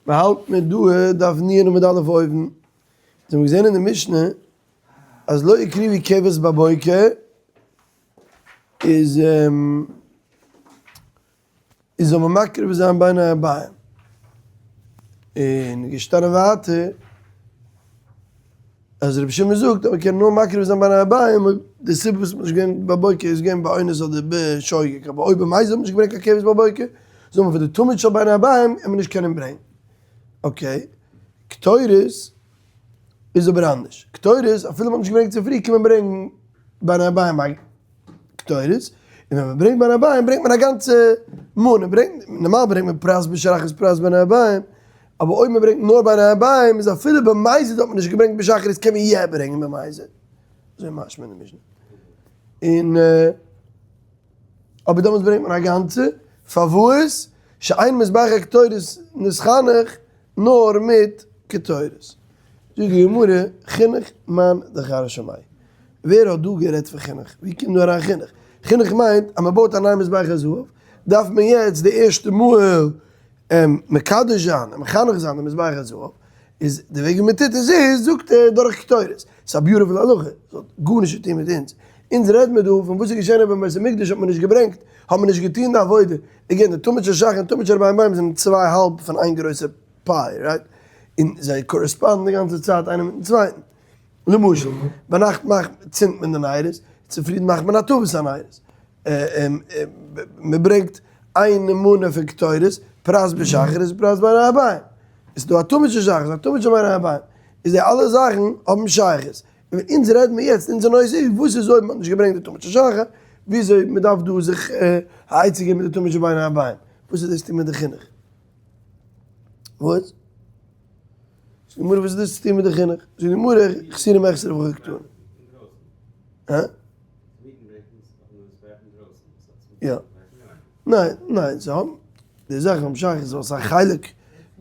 מ'האלט מיר דא דף נ' עמוד א' אויבן, אונז האבן געזען אין די משנה אז לא הקריבו כבש בבוקר איז איז זאל מען מקריב זיין בין הערביים, און געשטאנען ווייטער אז רבי שמעון זאגט אז מען קען נאר מקריב זיין בין הערביים אויב די סיבה וואס מ'האט נישט געווען בבוקר איז געווען באונס אדער בשוגג, אבער אויב במזיד האט מען נישט געברענגט קיין כבש בבוקר זאל מען פאר די תמיד של בין הערביים וועט מען נישט קענען ברענגען. okay, קטורת איז אבער אנדערש, קטורת אפילו מ'האט נישט געברענגט צופרי קען מען ברענגען בין הערביים א קטורת, און ווען מ'ברענגט בין הערביים ברענגט מען א גאנצע מנה, ברענגט, נארמאל ברענגט מען פרס בשחרית פרס בין הערביים, אבער אויב מ'ברענגט נאר בין הערביים איז אפילו במזיד האט מען נישט געברענגט בשחרית קען מען יא ברענגען במזיד, אזוי משמע אין די משנה. און אבער דעמאלטס ברענגט מען א גאנצע, פארוואס? שאין מזבח הקטורת נתחנך נאר מיט קטורת. זאגט די גמרא, חינוך מאן דכר שמיה. ווער האט דא גערעדט פון חינוך? ווי קומט דא אריין חינוך? חינוך מיינט אז מען בויט א נייע מזבח הזהב, דארף מען יעצט די ערשטע מאל מקדש זיין און מחנך זיין די מזבח הזהב, איז די וועג ווי מען טוט עס איז, זאגט ער, דורך קטורת. ס'איז א beautiful הלכה, ס'האט גארנישט צו טון מיט אונז. אונז רעד מיר דא פון וואס איז געשען אויב אין בית המקדש האט מען נישט געברענגט, האט מען נישט געטון די עבודה. again, די תמיד של שחר און תמיד של בין הערביים זענען צוויי האלב פון איין גרויסע pipe, right? און זיי correspond ן די גאנצע צייט איינער מיטן צווייטן. למשל, ביינאכט מאכט, צינדט מען די נרות, צופרי מאכט מען הטבת הנרות. מען ברענגט איין מנה פון קטורת, פרס בשחרית פרס בין הערביים. עס איז דא א תמיד של שחרית, א תמיד של בין הערביים. איז די אלע זאכן האבן שייכות. און אונז רעדן מיר יעצט, אונזער נושא איז וואס איז אויב מען האט נישט געברענגט די תמיד של שחר, וויאזוי מען דארף דא זיך א עצה געבן מיט די תמיד של בין הערביים. וואס האט דאס צו טון מיט די חינוך? וואס? זאגט די גמרא וואס האט דאס צו טון מיט די חינוך? זאגט די גמרא חסורי מחסרא והכי קתני. הא? יא. ניין, ניין, זיי האבן, די זאכן האבן שייכות ווייל ס'איז א חלק,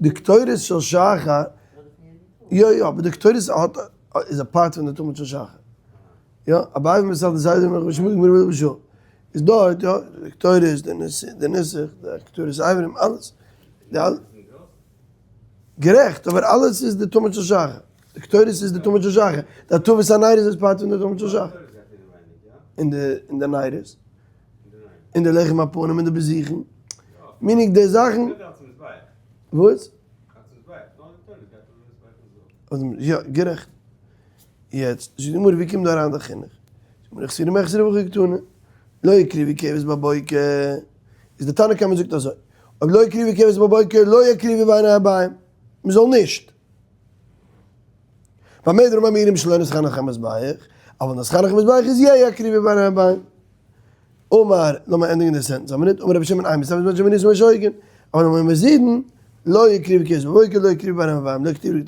די קטורת של שחר, יא יא, אבער די קטורת האט, איז א part פון די תמיד של שחר. יא, אביי ומסעדה זיידע און רבי שמואל גמרא רבי שמואל. איז דארט, יא, די קטורת, די נוסח, די קטורת אברים, אלעס. די אלע. גערעכט, אבער אלעס איז די תמיד של שחר. די קטורת איז די תמיד של שחר. די הטבת הנרות איז part פון די תמיד של שחר. אין די אין די נרות. אין די לחם הפנים אין די בזיכין. meaning די זאכן. וואס? יא, גערעכט. יעצט, זאגט די גמרא ווי קומט דא אריין די חינוך? זאגט די גמרא חסורי מחסרא והכי קתני. לא הקריבו כבש בבוקר. איז די תנא קמא זאגט אזוי. אויב לא הקריבו כבש בבוקר לא יקריבו בין הערביים. מ'זאל נישט. במה דברים אמורים שלא נתחנך המזבח, אבל נתחנך המזבח איז יא יקריבו בין הערביים. אמר, לאמיר ענדיגן די sentence א מינוט, אמר רבי שמעון אימתי בזמן שמניסן בשוגגין, אבל במזידין לא יקריבו כבש בבוקר לא יקריבו בין הערביים, לא יקריבו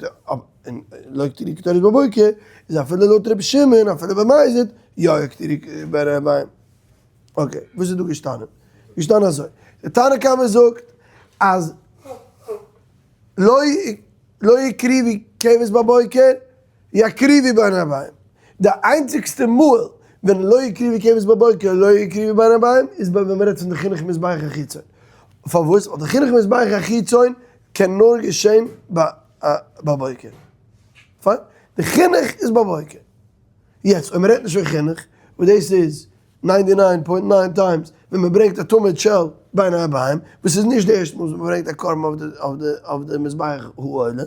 לא יקריבו קטורת בבוקר, איז אפילו לויט רבי שמעון אפילו במזיד יא יקריבו בין הערביים. okay, וואס איז דא געשטאנען? געשטאנען אזוי, די תנא קמא זאגט אז לא לא יקריבו כבש בבוקר, יקריבו בין הערביים. די איינציגסטע מאל ווען לא יקריבו כבש בבוקר לא יקריבו בין הערביים איז ביי ווען מ'רעדט פון די חינוך מזבח החיצון. פארוואס? ווייל די חינוך מזבח החיצון קען נאר געשען בבוקר. פיין? די חינוך איז בבוקר. יעצט אויב מ'רעדט נישט פון חינוך, וואס דאס איז ninety nine point nine times ווען מען ברענגט א תמיד של בין הערביים, וואס איז נישט די ערשטע מאל וואס מען ברענגט א קרבן אויף די מזבח העולה,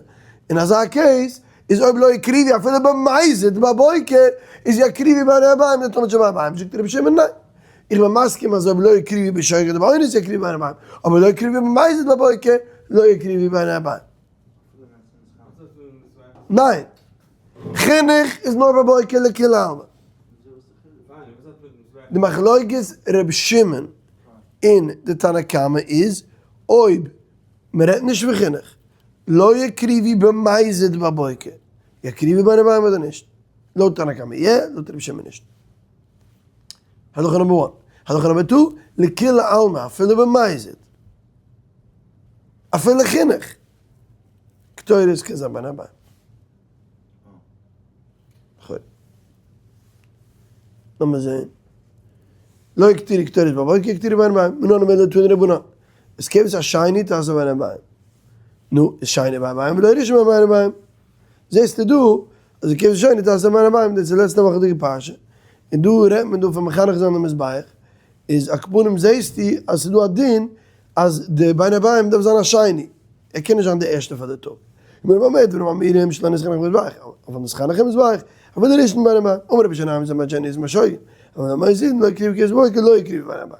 אין אזא case איז אויב לא הקריבו אפילו במזיד בבוקר איז יקריבו בין הערביים די תמיד של בין הערביים, זאגט רבי שמעון ניין, איך בין מסכים אז אויב לא הקריבו בשוגג אדער באונס יקריבו בין הערביים, אבער לא הקריבו במזיד בבוקר לא יקריבו בין הערביים. ניין, חינוך איז נאר בבוקר לכולי עלמא. די מחלוקת ר' שמעון און די תנא קמא איז אויב מען רעדט נישט פון חינוך, לא יקריבו במזיד בבוקר, יקריבו בין הערביים אדער נישט? לויט תנא קמא יא, לויט ר' שמעון נישט. הלכה number one. הלכה number two, לכולי עלמא אפילו במזיד. אפילו חינוך. קטורת קען זיין בין הערביים. לאמיר זעהן. לא הקטירו קטורת בבוקר הקטירו בין הערביים. מנא הני מילי תנו רבנן. את כבש השני תעשה בין הערביים. נו, איז שני בין הערבים ולא ראשון בין הערבים. זעסטו דא אז די כבש השני תעשה בין הערבים, דאס איז די לעצטע וואכעדיגע פרשה, און דא רעדט מען דא פון מחנך זיין די מזבח, איז על כל פנים זעסטו אז ס'איז דא א דין אז די בין הערבים דארף זיין א שני, ער קען נישט זיין די ערשטע פאר די טאג. גמרא במה דברים אמורים שלא נתחנך במזבח, אבל נתחנך במזבח, אפילו ראשון בין הערבים, אמר רבי שניהם זמן שני איז משוגע, אבל המזיד לא הקריב כבש בוקר לא הקריב בין הערבים.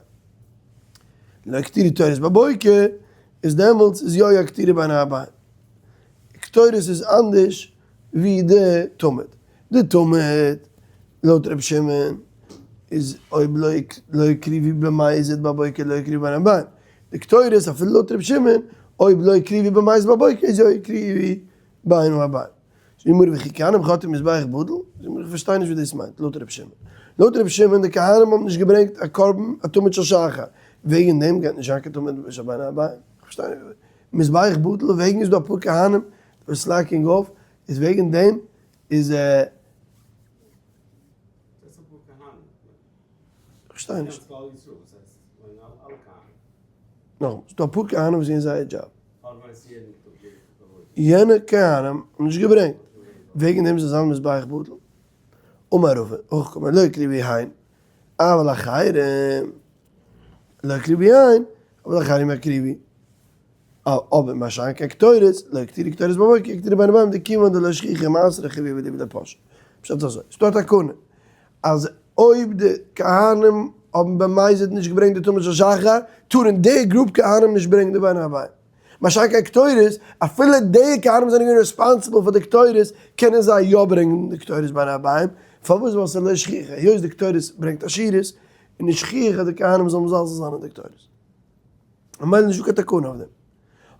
לא הקטירו קטורת בבוקר, איז דעמאלטס איז יא יקטירו בין הערבים. קטורת איז אנדערש ווי די תמיד. די תמיד לויט רבי שמעון איז אויב לא הקריבו במזיד בבוקר לא יקריבו בין הערבים. די קטורת אפילו לויט רבי שמעון אויב לא הקריבו במזיד בבוקר איז יא יקריבו בין הערבים. זאגט די גמרא וכי כהנים חטאו מזבח בטל? זאגט די גמרא איך פארשטיי נישט וואס דאס מיינט לויט רבי שמעון. לויט רבי שמעון די כהנים האבן נישט געברענגט א קרבן א תמיד של שחר וועגן דעם גייט נישט זיין קיין תמיד של בין הערבים. איך פארשטיי נישט. מזבח בטל וועגן איז דא אפאר כהנים וואס slacking off איז וועגן דעם איז כ'פארשטיי נישט. נאכאמאל, ס'דא אפאר כהנים וואס טוען זייער דזשאב. יענע כהנים האבן נישט געברענגט, וועגן דעם זאל זיין מזבח בטל. אמר רבא, הכי קאמר לא הקריבו הן, אבל אחרים לא הקריבו הן, אבל אחרים יקריבו. אבער מה שאין כן קטורת, לא הקטירו קטורת בבוקר, הקטירו בין הערבים דכיון דלא שכיחא מעשרה חיובי וליבא דפשט. פשט אזוי, ס'דא א תקנה אז אויב די כהנים האבן במזיד נישט געברענגט די תמיד של שחר, טארן די group כהנים נישט ברענגן די בין הערבים. מה שאין כן קטורת, אפילו די כהנים זענען געווען responsible פאר די קטורת, קענען זיי יא ברענגן די קטורת בין הערבים, פארוואס? ווייל ס'איז לא שכיחא, היות די קטורת ברענגט עשירות, איז נישט שכיח אז די כהנים זאלן מזלזל זיין אין די קטורת. ממילא נישטא קיין תקנה אויף דעם.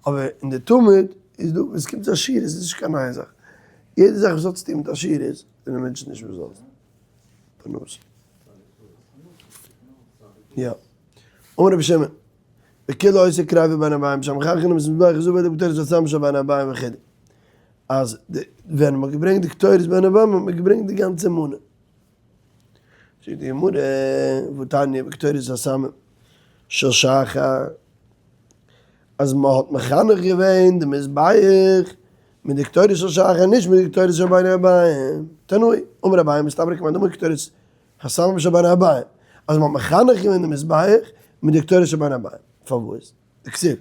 אבער אין די תמיד איז דא, ווען עס קומט צו עשירות איז נישט קיין נייע זאך. יעדע זאך וואס האט צוטון מיט עשירות זענען מענטשן נישט מזלזל. פרנסה. יא. אמר רבי שמעון, וכולהו עושי קריבה בין הערבים שהמחנכין את מזבח הזהב אלא בקטורת הסמים של בין הערבים וכו'. אז ווען מ'האט געברענגט די קטורת בין הערבים האט מען געברענגט די גאנצע מנה. זאגט די גמרא, והתניא בקטורת הסמים של שחר, אז מען האט מחנך געווען די מזבח מיט די קטורת של שחר נישט מיט די קטורת של בין הערבים, תנאי, אמר אביי מסתברא כמאן דאמר קטורת הסמים של בין הערבים, אז מען האט מחנך געווען די מזבח מיט די קטורת של בין הערבים, פארוואס? דכתיב,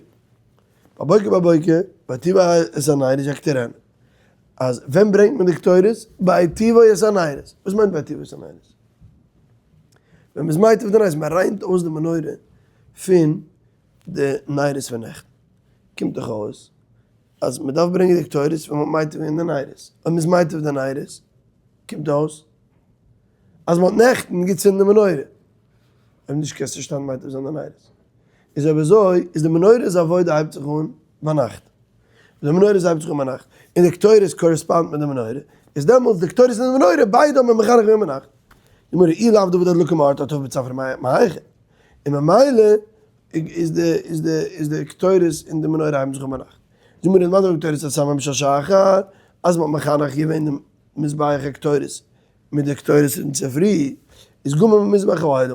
בבוקר בבוקר, בהיטיבו את הנרות יקטירנה. אז ווען ברענגט מען די קטורת? בהיטיבו את הנרות. וואס מיינט בהיטיבו את הנרות? ווען מ'איז מיטיב די נרות, מ'ריינט אויס די מנורה פון די נרות פון נעכטן. קומט דאך אויס אז מ'דארף ברענגען די קטורת ווען מ'האט מיטיב געווען די נרות. אויב מ'איז מיטיב די נרות, קומט אויס אז מ'האט נעכטן געצינדן די מנורה. אויב נישט קענסטו נישט היינט מיטיב זיין די נרות. איז אויב אזוי איז די מנורה'ס עבודה הייבט זיך אן ביינאכט. די מנורה'ס הייבט זיך אן ביינאכט, און די קטורת correspond מיט די מנורה, איז דעמאלטס די קטורת און די מנורה ביידע האבן מען מחנך געווען ביינאכט. די גמרא אי לאו דעביד הדלקה מאורתא הטבה בצפרא מהיכא, און ממילא איז די איז די איז די קטורת און די מנורה הייבן זיך אן ביינאכט. די גמרא איז מסביר קטורת הסמים של שחר, אז מ'האט מחנך געווען דעם מזבח הקטורת מיט די קטורת אין צופרי, איז גמר ממזבח העולה.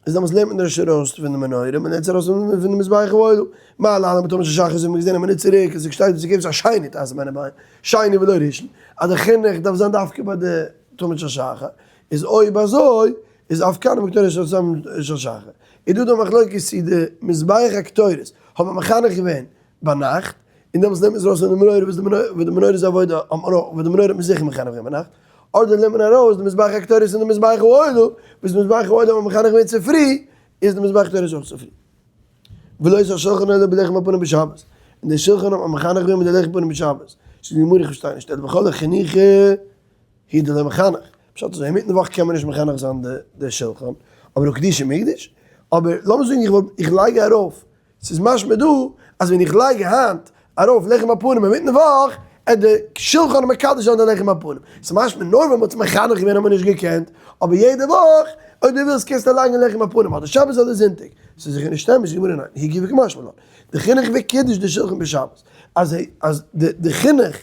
איז דעמאלטס לערנט מען נישט ארויס פון די מנורה, מען לערנט עס ארויס פון די מזבח העולה. מה להלן בתמיד של שחר, אזוי ווי מיר געזען א מינוט צוריק, אז עס שטייט וואס געבט א שני תעשה בין הערבים, שני ולא ראשון, אז די חינוך דארף זיין דווקא ביי די תמיד של שחר, איז אויב אזוי איז אף כאן בקטורת של שחר. איז דא דא מחלוקת צו די מזבח הקטורת האט מען מחנך געווען ביינאכט, און דעמאלטס נעמט מען עס ארויס פון די מנורה וואס די מנורה איז עבודה, וואס די מנורה האט מען זיכער מחנך געווען ביינאכט, אדער נעמט מען ארויס די מזבח הקטורת און די מזבח העולה, וואס די מזבח העולה האט מען מחנך געווען צופרי, איז די מזבח הקטורת אויך צופרי. ולא את השולחן אלא בלחם הפנים בשבת, און די שולחן האט מען מחנך געווען מיט די לחם פנים בשבת, זאגט די גמרא איך פארשטיי נישט, אלא בכל החניכה הוא דלא מחנך, פשט איז אינמיטן די וואך קען מען נישט מחנך זיין די שולחן, אבער הקדישי מקדש, אבער לאמיר זאגן איך וואלט איך לייג ארויף ס'איז משמע דא אז ווען איך לייג היינט ארויף לחם הפנים אינמיטן וואך, עט די שולחן מקדש זיין די לחם הפנים. ס'איז משמע נאר ווען מ'האט עס מחנך געווען האט מען נישט געקענט, אבער יעדע וואך אויב דו ווילסט קענסטו לייגן לחם הפנים אדער שבת אדער זונטאג. ס'איז זיכער נישט אמת, גמרא ניין, הוא גופא קמשמע לן. די חינוך וקידוש די שולחן בשבת. אז אז די חינוך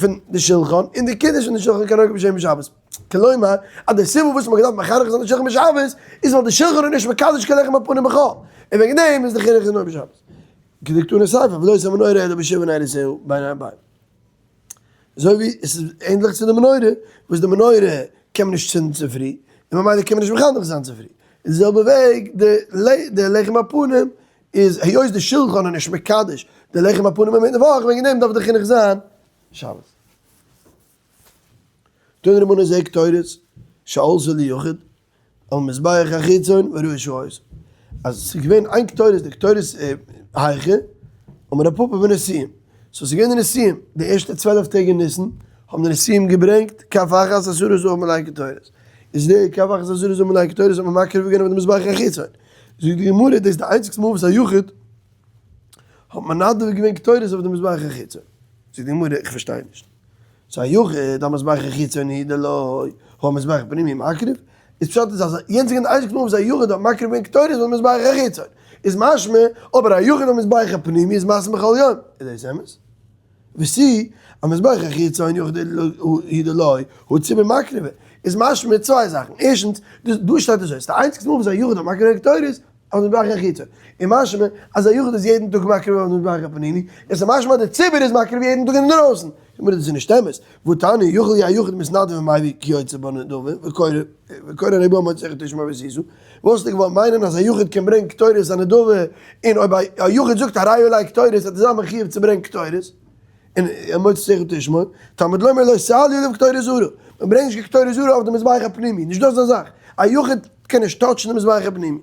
פון די שולחן און די קידוש פון די שולחן כנהוג בשם בשבת. כלומר, אז די סיבה וואס מ'האט געדארפט מחנך זיין די שולחן בשבת, איז ווייל די שולחן איז נישט מקדש קיין לחם הפנים בחול, און וועגן דעם איז די חינוך נאר בשבת. כדקתני סיפא ולא עושה מנורה אלא בשבעה נרותיה בין הערבים. אזוי ווי עס איז ענדליך צו די מנורה, וואס די מנורה קען מען נישט צינדן צופרי, און ממילא קען מען נישט מחנך זיין צופרי. אין די זעלבע וועג די לחם הפנים איז היות די שולחן איז נישט מקדש די לחם הפנים אינמיטן די וואך וועגן דעם דארף די חינוך זיין שבת. תנו רבנן זה קטורת שעלתה ליחיד על מזבח החיצון וראוי שעושה. אז עס איז געווען איין קטורת, די קטורת היכא, אמר רב פפא בנשיאים. so עס איז געווען די נשיאים, די ערשטע 12 טעג אין ניסן, האבן די נשיאים געברענגט כף אחת עשרה זהב מלאה קטורת. איז די כף אחת עשרה זהב מלאה קטורת האט מען מקריב געווען אויף די מזבח החיצון. זאגט די גמרא, דאס איז די איינציגסטע מאל וואס א יחיד האט מנדב געווען קטורת אויף די מזבח החיצון. זאגט די גמרא, איך פארשטיי נישט. so א יחיד המזבח החיצון הוא דלא הא מזבח פנימי מקריב, איז פשט איז אז יענץ איז געווען די איינציגסטע מאל וואס א יחיד האט מקריב געווען קטורת אויף די מזבח החיצון, איז משמע אבער א יחיד המזבח הפנימי איז מתיר בכל יום, איז דאס אמת? ותו המזבח החיצון יחיד הוא דלא הא ציבור מקריב, איז משמע צוויי זאכן, ערשטנס, דא שטייט אזוי, ס'איז די איינציגסטע מאל וואס א יחיד האט מקריב געווען קטורת, אויף די מזבח החיצון, און משמע אז א יחיד איז יעדן טאג מקריב אויף די מזבח הפנימי, עס איז משמע אז די ציבור איז מקריב יעדן טאג אינדרויסן, זאגט מיר דאס איז נישט אמת, והתניא יכול יהא יחיד מתנדב ומביא כיוצא בנדבה וקורא אני בא מוצאיך תשמע ועשית, וואלסטו געוואלט מיינען אז א יחיד קען ברענגען קטורת א נדבה, און אויב א יחיד זאגט הרי עלי קטורת וועט ער זיין מחיוב צו ברענגען קטורת, און מוצאיך תשמע, תלמוד לומר לא תעלה עליו קטורת זרה, מען ברענגט נישט קיין קטורת זרה אויף די מזבח הפנימי, נישט דאס די זאך, א יחיד קען נישט touch ן די מזבח הפנימי.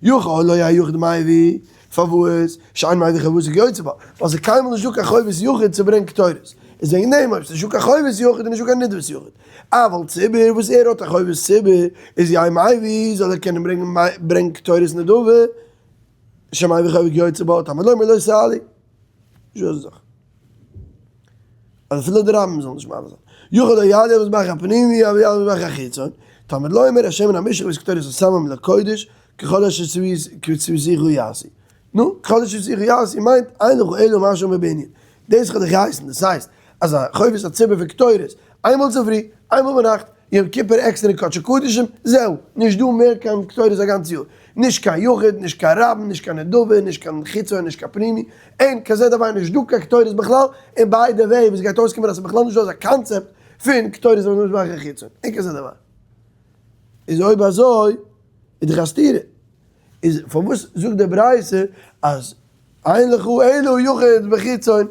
יכול לא היחיד מביא, פארוואס? שאין מביא חובתו כיוצא בה, ווייל ס'איז קיינמאל נישט דא קיין חובת יחיד צו ברענגען קטורת, איז וועגן דעם אויב ס'איז נישטא קיין חובת יחיד איז נישטא קיין נדבת יחיד, אבל ציבור וואס ער האט א חובת ציבור איז יהא מביא זאל ער קענען ברענגען קטורת נדבה, שמביא חובה כיוצא בה, תלמוד לומר לא תעלה. נישט אזא זאך. אז אפילו די רבים זאלן נישט מעלה זיין. יכול לא יעלה על מזבח הפנימי אבל יעלה על מזבח החיצון. תלמוד לומר השמן המשחה ואת קטורת הסמים לקודש ככל אשר ציוויתיך יעשו. נו, ככל אשר ציוויתיך יעשו מיינט אין לך אלא מה שאמור בענין. דאס האט דיך געהייסן, דאס הייסט אז א חובת הציבור פון קטורת, איינמאל צופרי, איינמאל ביינאכט, יום כיפור עקסטער אין קדשי קדשים, זהו, נישט דא מער קיין קטורת א גאנץ יאר. נישט קיין יחיד, נישט קיין רבים, נישט קיין נדבה, נישט קיין חיצון, נישט קיין פנימי, אין כזה דבר נישט דא קיין קטורת בכלל, און by the way וואס גייט אויסקומען אז ס'איז בכלל נישט דא אזא קאנצעפט פון קטורת אויף מזבח החיצון, אין כזה דבר. איז אויב אזוי איז דאך א סתירה. איז פארוואס זאגט די ברייתא אז אין לך אלא יחיד בחיצון,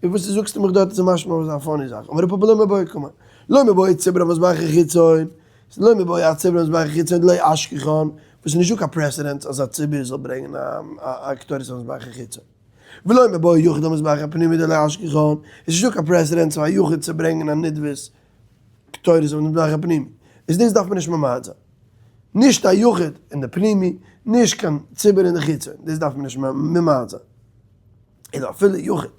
און וואס זאגסטו מיך דארט איז משמע אזא funny זאך, אמר רב פפא לא מיבעיא קאמר, לא מיבעיא ציבור המזבח החיצון, ס'איז לא מיבעיא א ציבור המזבח החיצון דלא אשכחן, וואס איז נישטא קיין precedence אז א ציבור זאל ברענגען א קטורת המזבח החיצון. ולא מיבעיא יחיד המזבח הפנימי דלא אשכחן, עס איז נישטא קיין precedence פאר א יחיד צו ברענגען א נדבת קטורת אויף מזבח הפנימי, איז דאס דארף מען נישט ממעט זיין. נישט א יחיד אין די פנימי, נישט קיין ציבור אין די חיצון, דאס דארף מען נישט ממעט זיין. איז אפילו יחיד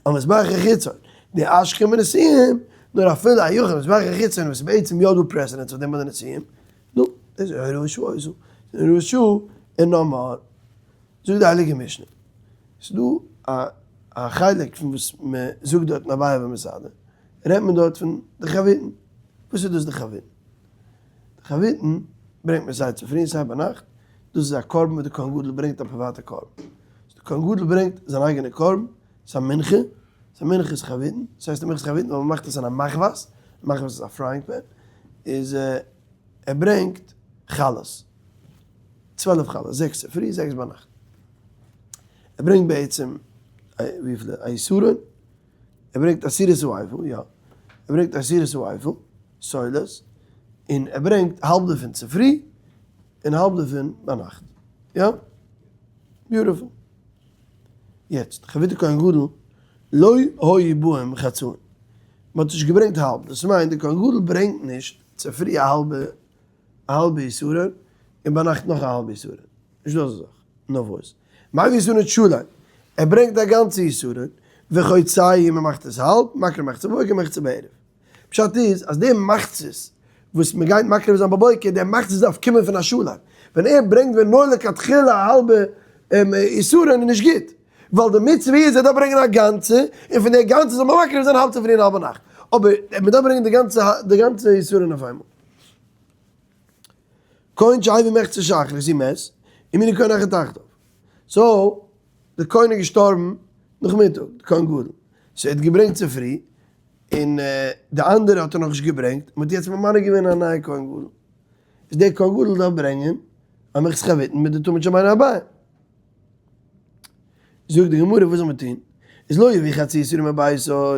על מזבח החיצון, דאשכחן בנשיאים, נאר אפילו א יחיד על מזבח החיצון וואס איז בעצם יא דא precedence אויף דעם ביי די נשיאים, נו, דאס איז הוראת שעה אויס, הוראת שעה און נאמאר. זאגט די הייליגע משנה, ס'איז דא א חלק פון וואס מען זאגט דארט אין אביי במסעדה, רעדט מען דארט פון די חביתן, וואס איז דאס די חביתן? די חביתן ברענגט מען סיי צופרי און סיי ביינאכט, דאס איז א קרבן וואס די כהן גדול ברענגט א פריוואטע קרבן, די כהן גדול ברענגט זיין אייגענע קרבן, ס'איז א מנחה, ס'איז א מנחת חביתן, ס'הייסט א מנחת חביתן ווייל מ'מאכט עס אין א מחבת, מחבת איז א frying pan, איז ער ברענגט חלות, 12 חלות, זעקס צופרי זעקס ביינאכט, ער ברענגט בעצם וויפיל א עשרון, ער ברענגט עשירית האיפה, יא, ער ברענגט עשירית האיפה, סולת, און ער ברענגט האלב דערפון צופרי, און האלב דערפון ביינאכט, יא? beautiful. יעצט, חביתי כהן גדול, לא היו באים חצאין. מען האט נישט געברענגט האלב, דאס מיינט די כהן גדול ברענגט נישט צופרי א האלבע א האלבע עשרון, און ביינאכט נאך א האלבע עשרון. נישט דא אזא זאך. נאר וואס? מביא עשרון שלם. ער ברענגט א גאנצע עשרון, וחוצאי מען מאכט עס האלב, מקריב מחצה בבוקר מחצה בערב. פשט איז אז די מחצית וואס מען גייט מקריב זיין בבוקר, די מחצית דארף קומען פון א שלם. ווען ער ברענגט ווען נאר לכתחילה א האלבע עשרון איז נישט גוט. ווייל די מצוה איז ער דארף ברענגען א גאנצע, און פון די גאנצע זאל מען מקריב זיין האלב צופרי און האלב ביינאכט. אבער מען דארף ברענגען די גאנצע די גאנצע עשרון אויף איינמאל. כהן שהביא מחצה שחרית ומת, ומינו כהן אחר תחתיו. so. די כהן איז געשטארבן נאכמיטאג, די כהן גדול, so ער האט געברענגט צופרי, און די אנדערע האט ער נאכנישט געברענגט, מען האט יעצט ממנה געווען א נייע כהן גדול, איז דער כהן גדול דארף ברענגען א מנחת חביתין מיט די תמיד של בין הערביים. זאגט די גמרא וואס זאל מען טון? איז לא יביא חצי עשרה מביתו,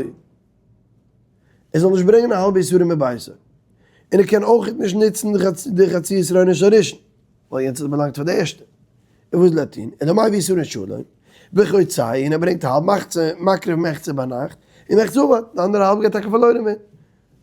ער זאל נישט ברענגען א האלבע עשרה מביתו, און ער קען אויך נישט נוצן די חצי עשרה של ראשון, ווייל יענץ האט באלאנגט פאר די ערשטע. און וואס זאל ער טון? אלא מביא עשרון שלם וחוצהו, און ער ברענגט האלב מחצה, מקריב מחצה ביינאכט, און מחצה אבד, די אנדערע האלב גייט טאקע פארלוירן ווערן.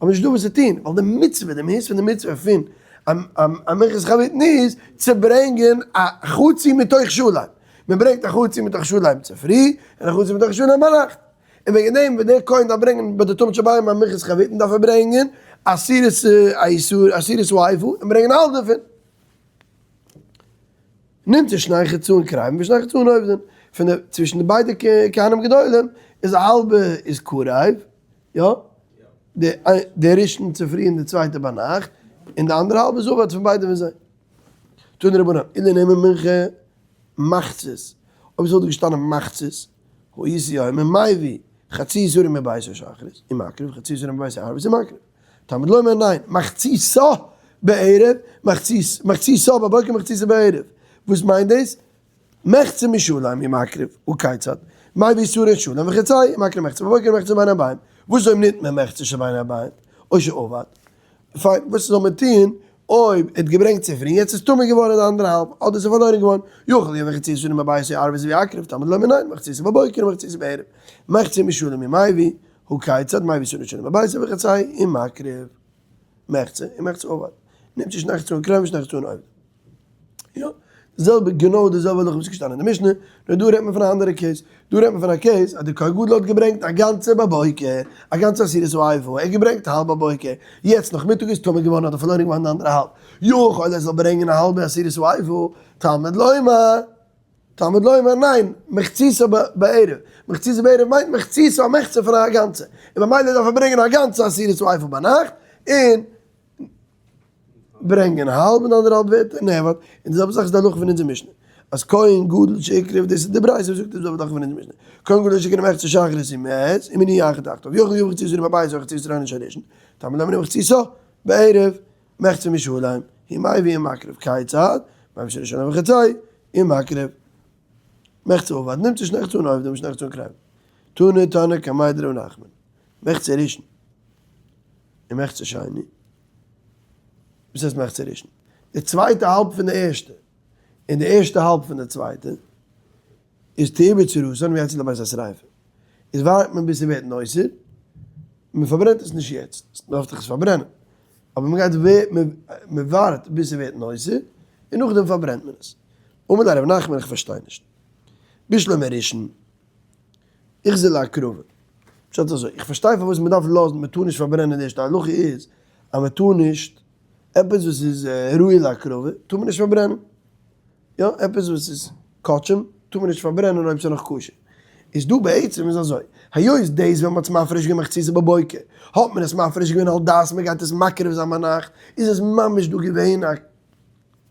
אבער נישטא וואס צו טון, ווייל די מצוה, די מהות פון די מצוה פון א מנחת חביתין איז צו ברענגען א חצי מתוך שלם. מען ברענגט א חצי מתוך שלם צופרי, און א חצי מתוך שלם ביינאכט. און וועגן דעם ווען דער כהן דארף ברענגען ביי די תמיד של בין הערבים א מנחת חביתין דארף ער ברענגען עשירית העישור, עשירית האיפה, און ברענגען האלב דערפון. נמצא שני חצאין קרבין ושני חצאין אובדין, פון די צווישן די ביידע כהנים גדולים איז א האלבע איז קרב, יא? די די ראשון צופרי און די צווייטע ביינאכט, און די אנדערע האלבע איז אבד פון ביידע פון זיי. תנו רבנן, אילו נאמר מנחה מחצית, אויב עס וואלט געשטאנען מחצית, הייתי אומר מביא חצי עשרה מביתו שחרית, ומקריב חצי עשרה מביתו ערבית ומקריב. תלמוד לומר ניין, מחציתה בערב, מחציתה בבוקר מחציתה בערב. וואס מיינט דאס? מחצה משלם ומקריב, וכיצד? מביא עשרה שלם וחצהו ומקריב מחצה בבוקר ומחצה בין הערבים. וואס אויב ניט מען מחצה שבין הערבים? או שאבד. פיין, וואס זאל מען טוהן אויב ער האט געברענגט צופרי און יעצט איז טמא געווארן די אנדערע האלב, אדער איז ער פארלוירן געווארן? יכול יביא חצי עשרה מביתו ערבית ויקריב, תלמוד לומר ניין, מחציתה בבוקר ומחציתה בערב. מחצה משלם ומביא, הא כיצד מביא עשרה שלם מביתו וחצהו ומקריב מחצה ומחצה אבד. נמצא שני חצאין קרבין ושני חצאין אובדין. יא, די זעלבע, גענוי די זעלבע הלכה וואס איז געשטאנען אין די משנה, נאר דא רעדט מען פון א אנדערע case, דא רעדט מען פון א case אז די כהן גדול האט געברענגט א גאנצע בבוקר, א גאנצע עשירית האיפה, ער האט געברענגט האלב בבוקר, יעצט נאכמיטאג איז טמא געווארן אדער פארלוירן געווארן די אנדערע האלב, יכול ער זאל ברענגען א האלבע עשירית האיפה, תלמוד לומר. תלמוד לומר ניין, מחציתה בערב, מחציתה בערב מיינט מחציתה א מחצה פון א גאנצע, און ממילא דארף ער ברענגען א גאנצע עשירית האיפה ביינאכט, און ברענגען האלב און אנדערע האלב ווערט נאבד, און די זעלבע זאך איז די הלכה פון אונזער משנה, אז כהן גדול שהקריב, דאס איז די ברייתא וואס זאגט די זעלבע זאך פון אונזער משנה, כהן גדול שהקריב מחצה שחרית ומת, ומניהו אחר תחתיו, יכול יביא חצי שעירים בבית או חצי שעירים של ראשון, תלמוד לומר מחציתה בערב, מחצה משלם, הוא מביא ומקריב כיצד, מביא של ראשונה וחצאי, ומקריב. מחצה אבד, נמצא שני חצאין אובדין ושני חצאין קרבין. תני תנא קמיה דרב נחמן. מחצה ראשון. און מחצה שני. וואס הייסט מחצה ראשון? די צווייטע האלב פון די ערשטע. און די ערשטע האלב פון די צווייטע. איז תעובר צורתן ויצאו לבית השריפה. איז ווארט מען ביז ס'ווערט נותר. מען פארברענט עס נישט יעצט. מען דארף דאך עס פארברענען. אבער מען גייט מען ווארט ביז ס'ווערט נותר, און נאכדעם פארברענט מען עס. אמר ליה רב נחמן איך פארשטיי נישט. בשלמא ראשון איחזי להקרבה. פשט אזוי, איך פארשטיי פארוואס מען דארף לאזן, מען טאר נישט פארברענען די ערשטע הלכה איז אז מען טאר נישט עפעס וואס איז ראוי להקרבה טאר מען נישט פארברענען. יא, עפעס וואס איז קדשים טאר מען נישט פארברענען אויב ס'איז נאך כשר. איז דא בעצם איז אזוי, היות דאס ווען מ'האט עס מפריש געווען מחציתה בבוקר, האט מען עס מפריש געווען על דעת מ'גייט עס מקריב זיין ביינאכט, איז עס ממש דא געווען א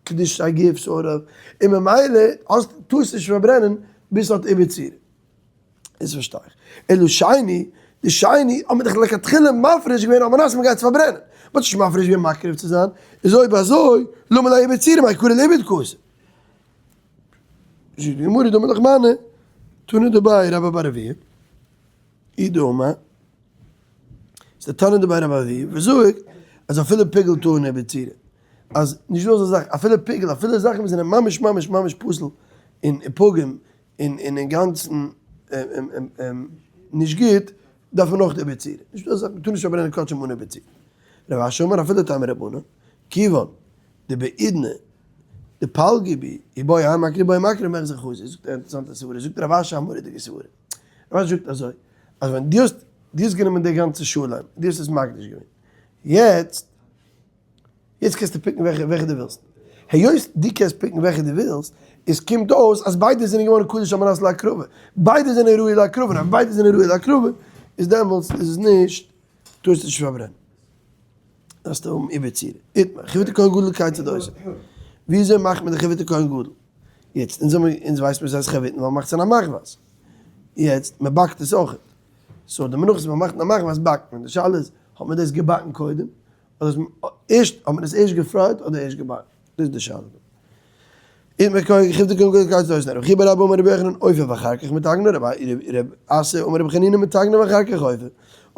קדושת הגוף sort of, און ממילא האסט טארסט נישט פארברענען ביז ס'האט עיבור צורה. דאס פארשטיי איך. אלא שני, די שני האט מען דאך לכתחילה מפריש געווען על מנת מ'גייט עס פארברענען. מ'האט נישט מפריש געווען מקריב צו זיין, איז אויב אזוי, למה ליה עיבור צורה מעיקרא לאיבוד קאתי. זאגט די גמרא דאמר לך מני, תנא דבי רבה בר אבוה, אי דאמר, ס'איז די תנא דבי רבה בר אבוה וואס זאגט אז אפילו פיגול טעון עיבור צורה, אז נישט דא אזא זאך, אפילו פיגול, אפילו זאכן וואס זענען ממש ממש ממש פסול און פגום און אינגאנצן נישט גוט, דארף מען אויך עיבור צורה. נישטא אזא זאך, מ'טאר נישט פארברענען קדשים אן עיבור צורה. רב אשי אמר אפילו טעמא רבנן, כיוון דבעידנא דפלגי בהו, אי בעי האי מקריב אי בעי מקריב מיחזא חזי, זאגט א אינטערעסאנטע סברה, זאגט רב אשי א מורא'דיגע סברה. רב אשי זאגט אזוי, אז ווען דו האסט, דו האסט גענומען די גאנצע שלם, דו האסט עס מקדיש געווען, יעצט, יעצט קענסטו pick ן וועלכע וועלכע דו ווילסט. היות דו קענסט pick ן וועלכע דו ווילסט, איז קומט אויס אז ביידע זענען געווארן קדוש על מנת להקרבה. ביידע זענען ראוי להקרבה, און אויב ביידע זענען ראוי להקרבה, איז דעמאלטס איז עס נישט, טארסטו נישט פארברענען. דארפסטו האבן עיבור צורה. איתמר, חיווטי כהן גדול כיצד עושין. וויאזוי מאכט מען די חיווטי כהן גדול? יעצט, אונז האבן, אונז ווייסט מיר ס'הייסט חביתין ווייל מ'מאכט עס אין א מחבת. יעצט, מ'באקט עס אויכעט. so די מנחות וואס מ'מאכט אין א מחבת באקט מען. די שאלה איז, האט מען דאס געבאקן קודם? אדער איז ערשט, האט מען עס ערשט געפרייט אדער ערשט געבאקן? דאס איז די שאלה דא. איז מען קודם חיבתא קודם כל קייט אויס רבי חייא בר אבא אמר רבי יוחנן אופה ואחר כך מתקנא רבי אסי אמר רבי חנינא מתקנא ואחר כך אופה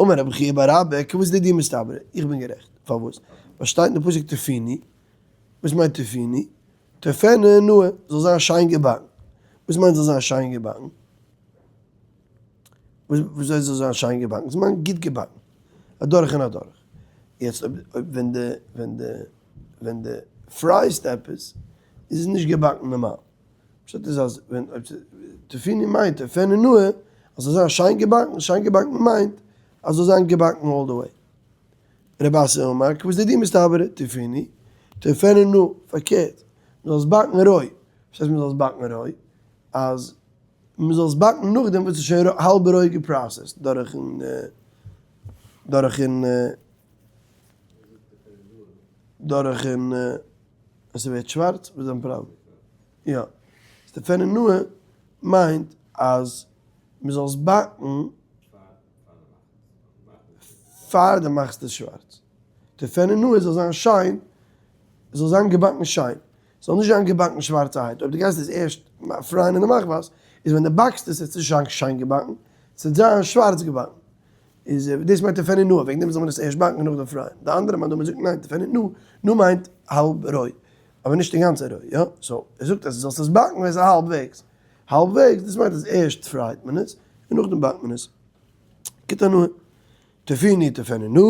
אמר רבי חייא בר אבא כוותיה דידי מסתברא איך בין גערעכט פארוואס ווייל שטייט אין די פסוק תפוני וואס מיינט תפוני תפנה נאה זאל זיין שיין געבאקן וואס מיינט זאל זיין שיין געבאקן וויאזוי זאל זיין שיין געבאקן עס מיינט גוט געבאקן אדורך און אדורך יעצט אויב ווען די ווען די ווען די פרייסט עפעס איז עס נישט געבאקן נארמאל. פשט איז אז ווען אויב תפוני מיינט תפנה נאה אז זאל זיין שיין געבאקן, שיין געבאקן מיינט אז זאל זיין געבאקן all the way. רבי אסי אמר כוותיה דידי מסתברא תפוני תפנה נאה פארקערט מען זאל עס באקן רוי. וואס הייסט מען זאל עס באקן רוי? אז מען זאל עס באקן נאכדעם וואס עס איז שוין האלב רוי געפראסעסט דורכן דורכן. דורכן אז ס'ווערט שווארץ וואס איז דיין פראבלעם? יא. תפנה נאה מיינט אז מ'זאל עס באקן פאר די מאכסט עס שווארץ. תפנה נאה זאל זיין שיין, זאל זיין געבאקן שיין. ס'זאל נישט זיין געבאקן שווארצערהייט. אויב די גייסט עס ערשט פרייען אין די מחבת, איז ווען די באקסט עס וועט עס נישט זיין שיין געבאקן, ס'וועט זיין שווארץ געבאקן. איז דאס מיינט תפנה נאה, וועגן דעם זאל מען עס ערשט באקן און נאכדעם פרייען. די אנדערע מאן דאמר זאגט ניין, תפנה נאה, נאה מיינט האלב רוי, אבער נישט אינגאנצן רוי, יא? so ער זאגט אז דו זאלסט עס באקן ווען עס איז האלבוועגס. האלבוועגס, דאס מיינט אז ערשט פרייט מען עס, און נאכדעם באקט מען עס. גוט הנאה. תפוני תפנה נאה,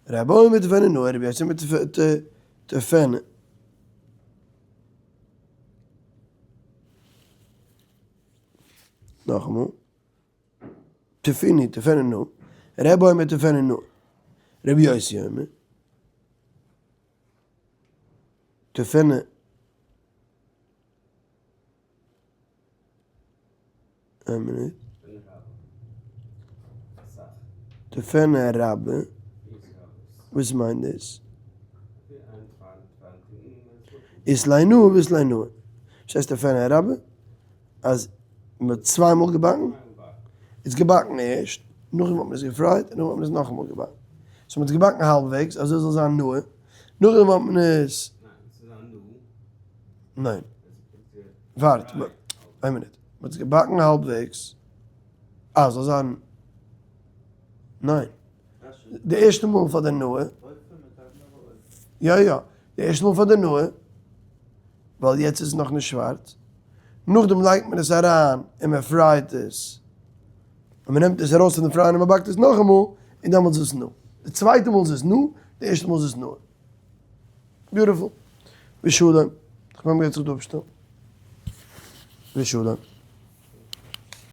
רבי אומר תפנה נאה, רבי יוסי אומר תפנה. נאכאמאל. תפוני תפנה נאה, רבי אומר תפנה נאה, רבי יוסי אומר תפנה איין מינוט, תפנה רבה, וואס מיינט דאס? אית ליה נאה ואית ליה נאה, וואס הייסט תפנה רבה? אז מען האט צוויי מאל געבאקן, איז געבאקן ערשט, נאכדעם האט מען עס געפרייט, און נאכדעם האט מען עס נאכאמאל געבאקן. so מען האט עס געבאקן האלבוועגס, אזוי זאל זיין נאה, נאכדעם האט מען עס. ניין. ווארט, איין מינוט. מען האט עס געבאקן האלבוועגס, אה, זאל זיין, ניין. די ערשטע מאל פאר די נאה. יא יא, די ערשטע מאל פאר די נאה. ווייל יעצט איז עס נאכנישט שווארץ, נאכדעם לייגט מען עס אריין און מען פרייט עס, און מען נעמט עס ארויס פון די פרייען און מען באקט עס נאכאמאל, און דעמאלטס איז עס נאה. די צווייטע מאל איז עס נאה, די ערשטע מאל איז עס נאה. beautiful. ושלום. כ'מיין מ'גייט זיך דא אפשטעלן. ושלום.